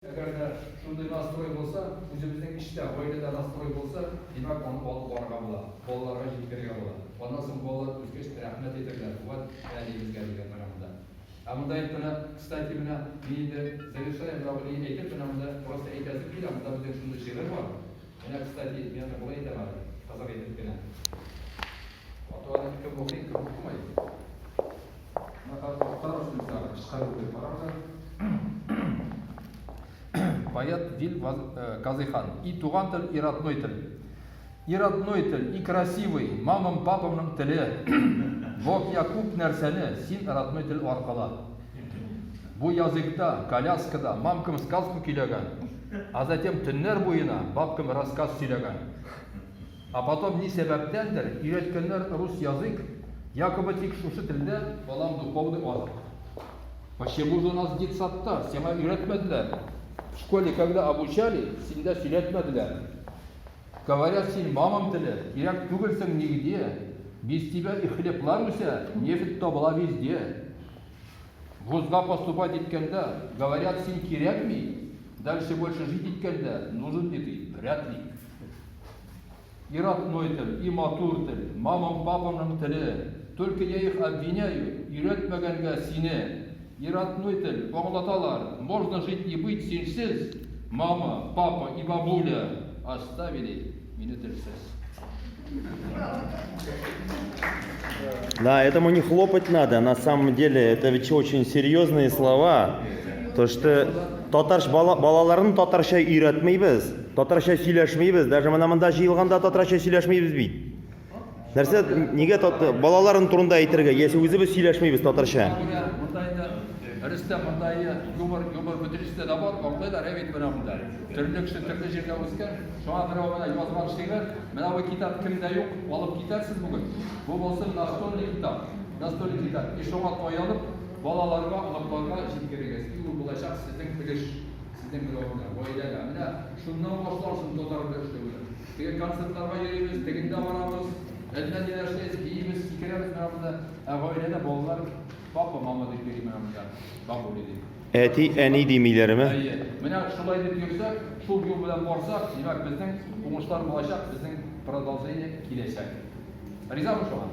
Әгәр дә шундый настрой булса, үзебезнең эчтә, гаиләдә настрой булса, димәк, аны алып барырга була, балаларга җиткерергә була. Аннан соң балалар үскәч рәхмәт әйтерләр, вәт әниебезгә дигән менә монда. Ә монда инде менә, кстати, менә мин инде завершаем, менә бу әйтеп, менә монда просто әйтәсем килә, монда безнең шундый шигырь бар. Менә, кстати, мин аны болай әйтәм әле, кызык итеп кенә. А то аны кем укый, кем укымый. Менә хәзер актарыгыз сүзләрне, кычкырып укый карагыз. Поэт Вил Казыйхан. И туган тел, и родной тел. И родной тел, и красивый, мамам, папамның теле. Бог я күп нәрсәне син родной тел аркылы. Бу языкта, коляскада мамкам сказку көйләгән, а затем төннәр буена бабкам рассказ сөйләгән. А потом ни сәбәптәндер өйрәткәннәр рус язык, якобы тик шушы телдә балам духовный азык. Почему же у нас детсадта сиңа өйрәтмәделәр? В школе когда обучали, синдә сөйләтмәделәр. Говорят, син мамам теле, кирәк түгелсең нигде. Без тебя и хлеблар үсә, нефть табыла везде. Вузга поступать иткәндә, говорят, син кирәкми, дальше больше жить иткәндә, нужен ли ты, вряд ли. И родной тел, и матур тел, мамам, папамның теле, только я их обвиняю, өйрәтмәгәнгә сине. И родной тел, аңлаталар, можно жить и быть синсез, мама, папа и бабуля оставили мине телсез. Да, этому не хлопать надо, на самом деле это ведь очень серьезные слова. То, что татар бала, балаларын татарча өйрәтмибез, татарча сөйләшмибез, даже менә монда җыелганда татарча сөйләшмибез бит. Нәрсә, нигә тат, балаларын турында әйтергә, яисә үзебез сөйләшмибез татарча? Монда инде Рөстәм, монда юмор, юмор бөтен җирдә дә бар, аңлыйлар, әй бит менә монда. Төрле кеше төрле җирдә үскән. Шуңа берәү менә язган шигырь, менә бу китап кемдә юк, алып китәрсез бүген. Бу булсын настольный китап. Настольный китап. И шуңа таянып, балаларга, оныкларга җиткерегез. И ул булачак сезнең өлеш, сезнең берәү менә гаиләгә. Менә шуннан башлансын татар белән эшләүләр. Теге концертларга йөрибез, тегендә барабыз, әллә ниләр эшлибез, биибез, сикерәбез менә монда. Ә гаиләдә балалар папа, мама дип йөри менә монда, бабуля дип. Әти, әни димиләрме? Әйе. Менә шулай дип йөрсәк, шул юл белән барсак, димәк, безнең уңышлар булачак, безнең продолжение киләчәк. Ризамы шуңа?